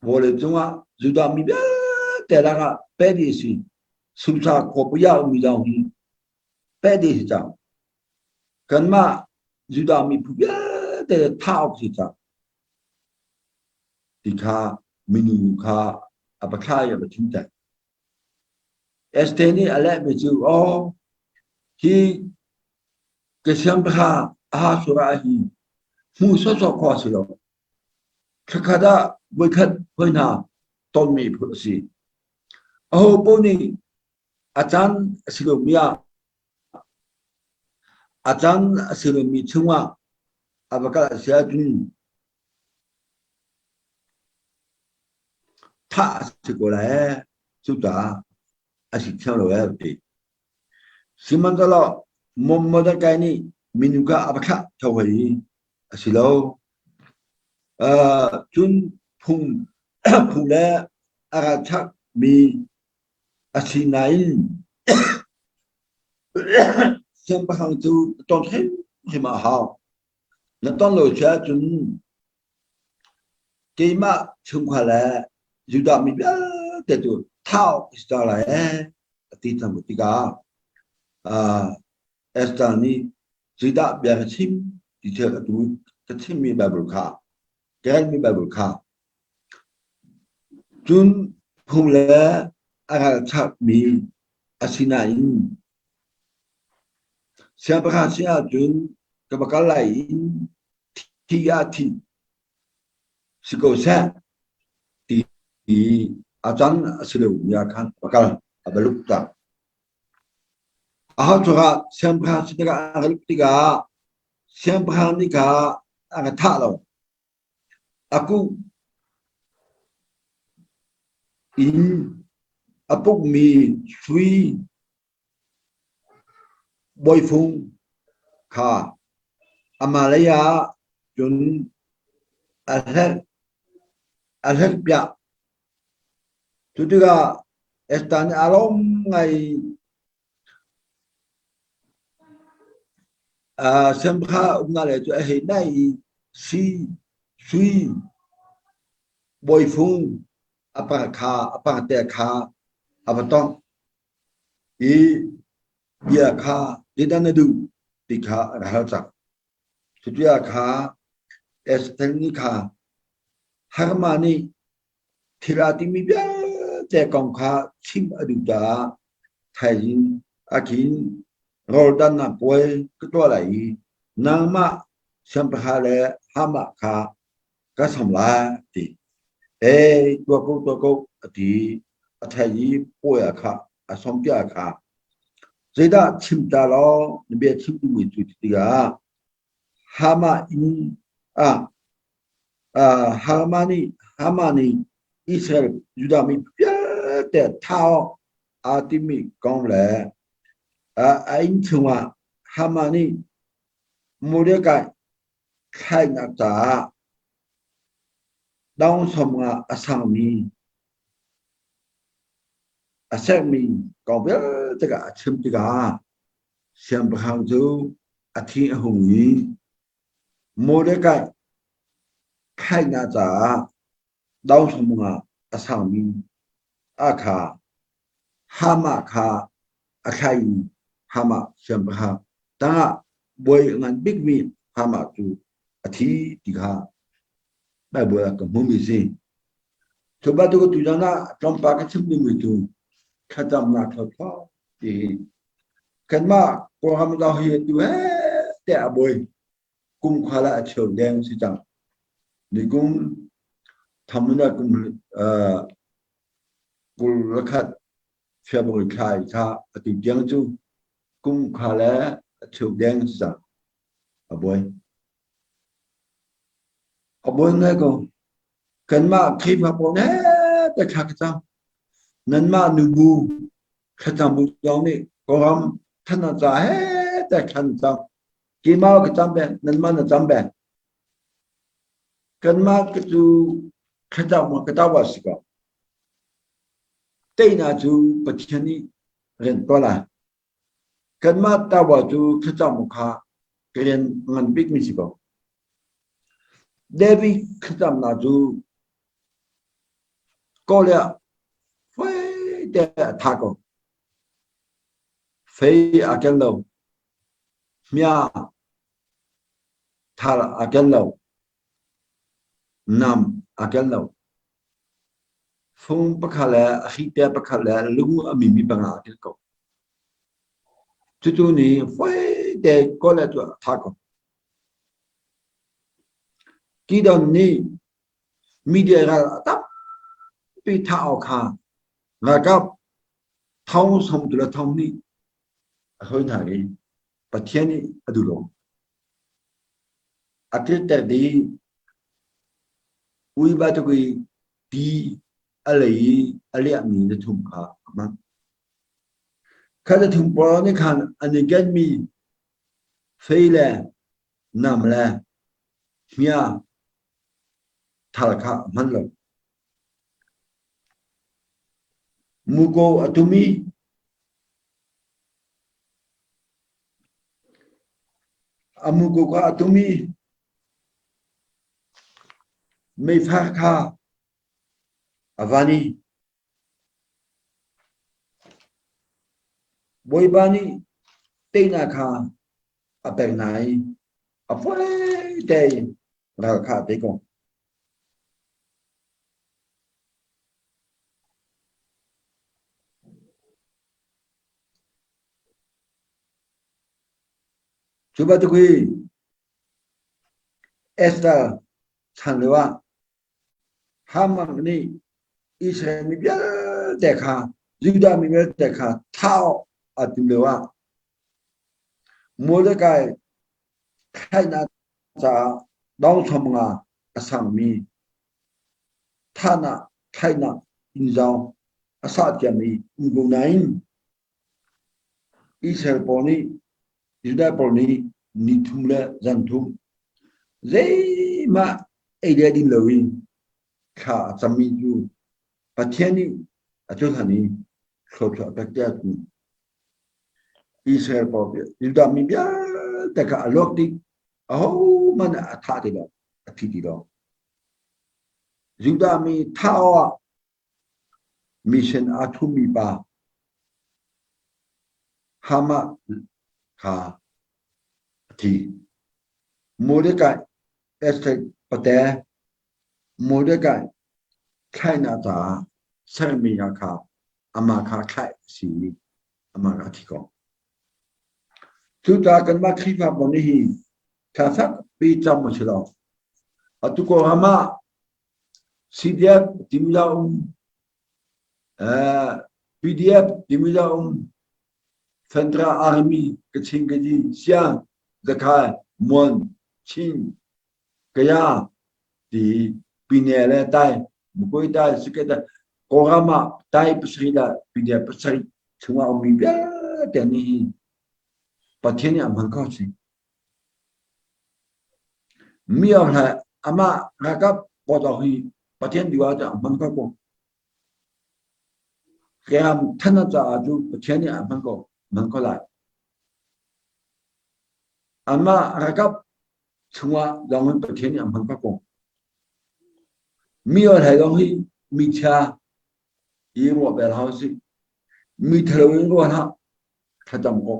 Vawlei cungah Judah mi vialte lakah peh dih a si. Susa khuapi ah ummi zong hi peh dih a si cang. Kanmah Judah miphun vialte thah awk si cang. Ti kha minu kha a va thlah i a va chimter. Esther nih a lehmi cu, "Aw, hi ka siangpahrang Ahasuerah hi hmuh sawsawh khawh a si lo. Thlakhat ah voikhat hoi hna tonmi phun a si. Aho paoh nih a caan a si lomi ah a caan a si lomi chungah a va kal a si ahcun thah a si ko lai ee. Cucaah a si thiam lo ee ti. Sihmanhsehlaw Mordecai nih minu kha a va thlah theo hoi i a si lo. Cun phung phung le a ralchakmi a si nain siangpahrang cu na ton hrimhrim a hau. Na ton lo si ahcun keimah chungkhar le Judah mi vialte cu thah awk i si cang lai ee a ti cang tikah Esther nih zeidah bia ka chim? Ti thil atu ka chimmi Bible kha, ka relmi Bible kha. Cun phung le a ralchapmi a si nain siangpahrang sin ahcun ka va kal lai i thi ah thi si ko seh ti a can a si lomi ah khan va kal a va lup tak. Aho cungah siangpahrang si tikah a va lup tikah siangpahrang nih kha a ka thah lo. A kuh in a pukmi sui bawifung kha amah lei ah cun a hlerhpiak. Cu tikah Esther nih aa lawm ngai i siangpahrang umnak lei cu a hei naih i sui bawifung a pangte kha a va tongh i bia kha zeidah na duh ti kha a rak hal cang. Cuti ah kha Esther nih kha Harma nih thil aa timi vialte kong kha chim a duh caah thaizing ah khin rawldannak puai ka tuah lai i nangmah siangpahrang le Hamah kha ka som lai ti. Ei, tuah ko, tuah ko, a ti. A thei i puai ah kha a som piah kha zeidah chim ta law na bia chim duhmi cu ti tikah Hamah inn ah Hamah nih Hamah nih Israel Judah mi vialte thah awk aa timmi kong le a inn chungah Hamah nih Mordecai thlainak caah dawngsawm ah a sangmi a sermi kong vialte kha a chim tikah siangpahrang cu a thi a hung i Mordecai thlainak caah dawngsawm ah a sangmi a kha Hamah kha a thlai i Hamah siangpahrang tangah bawi a ngan bikmi Hamah cu a thi ti kha Baibal ah ka hmumi si. Cu bantuk tuzan ah tlawmpal ka chim dingmi cu thlacamnak thawthaw ti hi kanmah Kawlram zong hi tu he tiah a bawi kum khua le a cheu deng si cang. Nikum thamuna kum 21 February thla i kha atu tiang cu kum kha le a cheu deng si cang. A buai. A buai ngai ko. Kanmah Khrihfa pawl he te thla ka cam. Nanmah nubu thlacam bu zong nih Kawlram than ca he te thlan cam. Keimah ka cam ve, nanmah na cam ve. Kanmah ka cu thlacam ka tawa si ko. Teinak cu Pathian nih rian tuah lai. Kanmah tawa cu thlacam kha rian ngan bikmi si ko. David thlacamnak cu kawl ah fei te a tha ko. Fei aa ken lo. Hmia thar aa ken lo. Nam aa ken lo. Fung pakhat le a hrite pakhat le lung a mimi panga aa tel ko. Cucu nih fawi kawl le cu a tha ko. Kidon nih media ral a tampi thah awk kha ralkap thong som tu le thong nih a hoi hna i Pathian nih a duh lo. A tlirter dih. Ui bantuk i ti a lei i a liahmi na thum kha a hman. Kha na thum pawl nih khan an i kenmi fei le nam le hmia thal kha a hman lo. Muko a tum i A muko kha a tum i meifar kha a van i Bawipa nih teinak kha a pek hna i. A fawi tein ral kha a tei ko. Cu bantuk hi Esther chan lio ah Haman nih Israel mi vialte kha Judah mi vialte kha thah awk aa tim lio ah Mordecai thlainak caah dawngthawm nga a sangmi thahnak thlainak inn zong a sah ciami um ko nain Israel pawl nih Judah pawl nih ni thum le zan thum zeihmah ei le din loin thla a cammi cu Pathian nih a cohlan i thluachuah a pek tiah a ti. Israel pawl Judah mi vialte kha a luak dih. Ahohmanh a thah ti lo, a thi ti lo. Judah mi thah awk ah mission aa thummi pa Haman kha a thi. Mordecai Esther pate Mordecai thlainak caah sermi kha amah kha thlaih a si i amah kha a thi ko. Cucaah kanmah Khrihfa pawl nih hi thla fakpi cam a si lo. Atu Kawlram ah CDF timi dah um, PDF timi dah um, Central Army, Kachin Kaji, Siang, Zakhai, Mon, Chin, Kaya ti pine le tai, Mukoi tai, Suke tai, Kawlram ah tai pasarih dah pine pasarih chungah ummi vialte nih hi Pathian nih a hman kho si. Mi hlai amah ralkap pawl hi Pathian duh ahcun a hman kho ko. Ram than caah cu Pathian nih a hman ko, hman ko lai. Amah ralkap chungah zong in Pathian nih a hman kho ko. Mi hlai zong hi mi chia i ruah bel hau si. Mi thalo in ruah hlah, thlacam ko.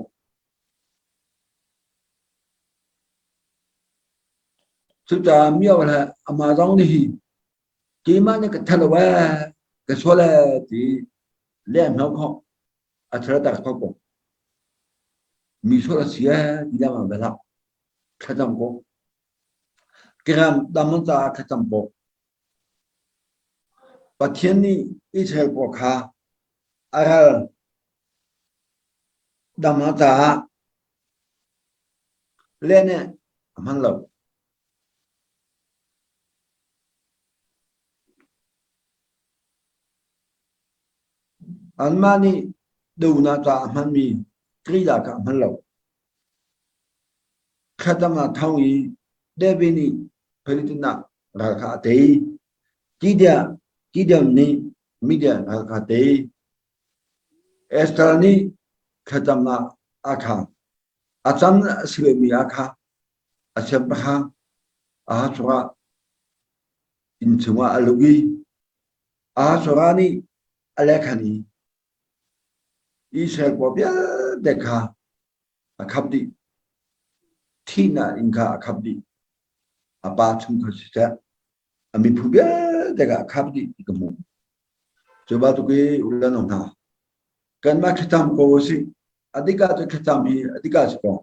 Cucaah mio le amah zong nih hi keimah nih ka thalo ee, ka sual ee ti lehhno khawh a thalatak kho ko. Mi sual a si ee ti lengmang ve hlah. Thlacam ko. Kiram dam caah thlacam ko. Pathian nih Israel pawl kha a ral dam caah Le nih a hman lo. Anmah nih donak caah a hmanmi Krila kha a hman lo. Thlacam ah thong i David nih Philistinak ral kha a tei. Gideon nih Midian ral kha a tei. Esther nih thlacamnak a kha a cang a si lomi ah kha a siangpahrang Ahasuerah inn chungah a lut i Ahasuerah nih a lehkhan i Israel pawl vialte kha a khap dih. Thihnak inn kha a khap dih. A pa chungkhar siseh, a miphun vialte kha a khap dih ti ka hmuh. Cu bantuk i u le nau hna, kanmah thlacam ko usih. A dik ah cu thlacam hi a dik ah si ko.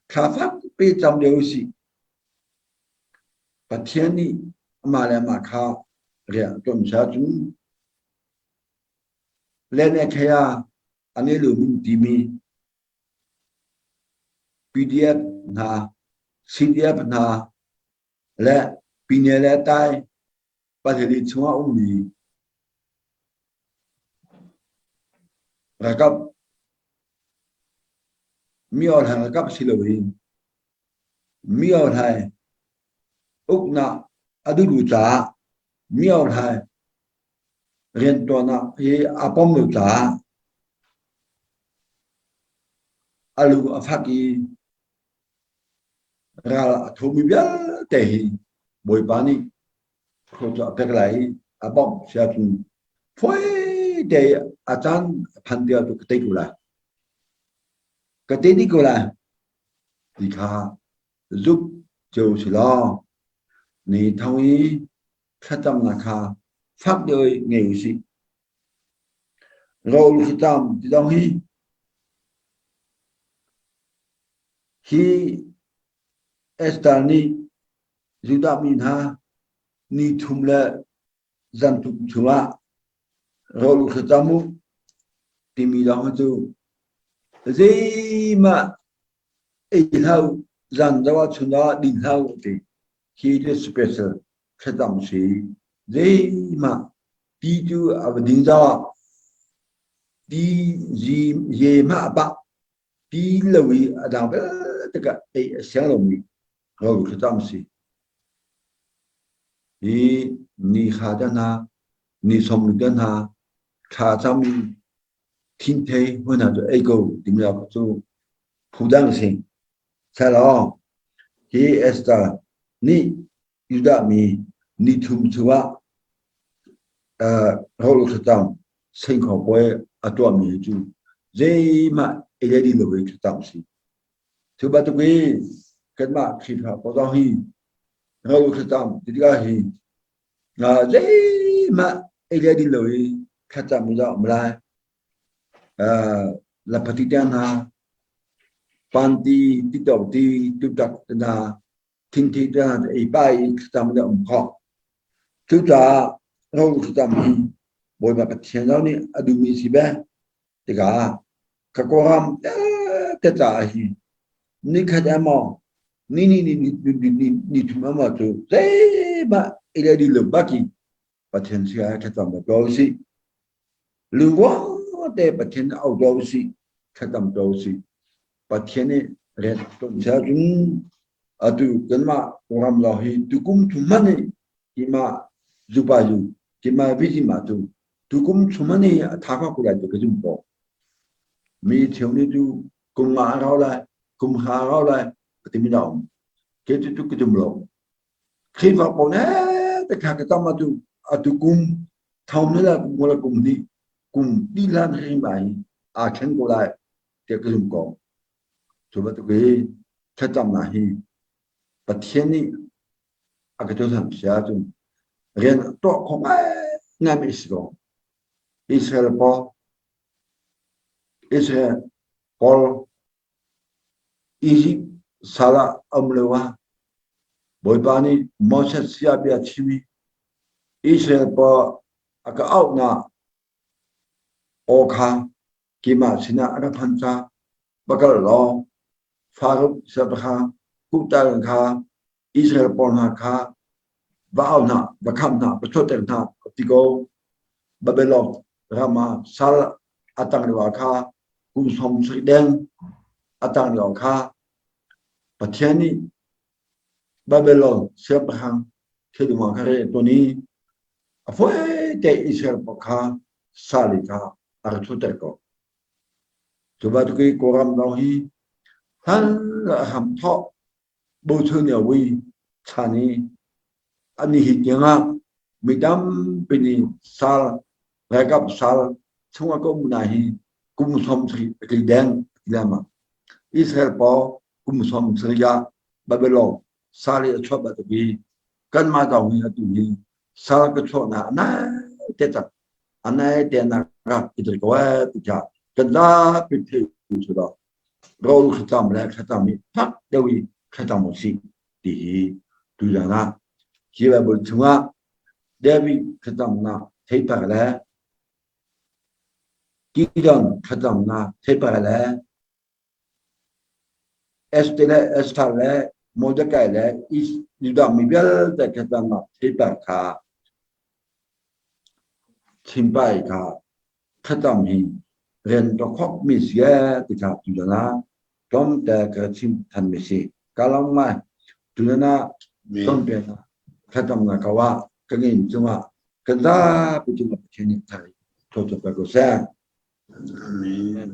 Thla fakpi cam lio usih. Pathian nih amah le amah kha rian a ṭuan hmasa cun Lene Khaya an i lumin timi PDF hna, CDF hna le Pine le Tai Palhili chungah ummi ralkap mi orhlai ralkap si loin mi orhlai uknak a duhlu caah mi orhlai riantuan ah hi a pom lo caah a lu a fak i ral a thomi vialte hi Bawipa nih thluachuah a pek lai i a bawmh si ahcun fawi te a caan a phan ti ahcun ka tei ko lai. Ka tei dih ko lai ti kha. zuk cio si law ni thong i thlacamnak kha fak deuh in ngei u sih. Rawl thlacam ti zong hi hi Esther nih Judah mi hna ni thum le zan thum chungah rawl thlacam u timi lawng hi cu zeihmah ei hlah u, zan zoh ah chun ah din hlah u ti hi cu special thlacam si. Zeihmah ti cu a va ding zau ah ti ye mah bah ti lo i a dang vialte ka ei a siang lomi rawl thlacam si. Hi ni kha te hna, ni som te hna, thla cam in thinthei hmun ah cu ei ko timi cu phudang si. Selaw hi Esther nih Judah mi ni thum chungah rawl thlacam sengkhaw puai a tuahmi cu zeihmah ei le din lo in thlacam si. Cu bantuk i kanmah Khrihfa pawl zong hi rawl thlacam ti tikah hi zeihmah ei le din lo i thlacam mi zong um lai. Lapati te hna, panti, titawk ti, tutak te hna, thingthi te hna ei pa i thlacam le um khawh. Cucaah rawl thlacam hi Bawipa Pathian zong nih a duhmi si ve. Tikah ka kawram te caah hi nikhat emaw ni ni ni ni ni thum emaw cu zeihmah ei le din lo bak in Pathian sia thlacam ko usih. Lungruang te Pathian au ko usih, thlacam ko usih. Pathian nih rian tuan sia cun atu kanmah ram lo hi tukum thum hmanh nih kima zupa yu kima vizima tu tukum thum hmanh nih a tha ko lai ti ka zum ko. Mi cheu nih tu kum nga a rau lai, kum ha a rau lai timi na um. Ke tu tu ka zum lo. Khrihfa pawl ne te kha ka tam atu atu kum thong ne la kum la kum ni kum ti lan ri mai aa thleng ko lai tiah ka zum ko. Cu bantuk hi thlacamnak hi Pathian nih a ka cohlan si ahcun rian a tuah khawh ngaingai mi a si ko. Israel pawl Israel pawl Izipt sal ah a um lio ah Bawipa nih Moses sinah bia a chim i Israel pawl a ka auhnak aw kha keimah sinah a ka phan caah va kal law Faraoh siangpahrang kuhtal kha Israel pawl hna kha va au hna, va khamh hna, va chuahter hna a ti ko. Babylon ram ah sal a tang lio ah kha kum 70 deng a tang lio kha Pathian nih Babylon siangpahrang thilum ah kha re ton i a fawi te Israel pawl kha sal i kha a rak chuahter ko. Cu bantuk i Kawlram zong hi hlan a hram thawk bochan i chan i an i hi tiangah mi tampi nih sal ralkap sal chungah ka um na hi kum 70 a tli deng ti lengmang. Israel pawl kum 70 ah Babylon sal i a chuah bantuk hi kanmah zong hi atu hi sal ka chuahnak a nai te cang. A nai te nak ah i tel ko eh ti kha kan zapi thei cu daw. Rawl thlacam le thlacam i fak deuh i thlacam u sih ti hi tuzan ah hi Bible chungah David thlacamnak theipar le Gideon thlacamnak theipar le Esther le Esther le Mordecai le Judah mi vialte thlacamnak theipar kha chimpai kha thlacam hi rian ka khawk mi si ee ti kha tutan ah tlawmte ka chim than mi si. Ka lawm ngai. Tutan ah tlawmte thlacamnak ko ah ka ngin cungah kan zapi cungah Pathian nih thar thawchuak ko seh. Amen.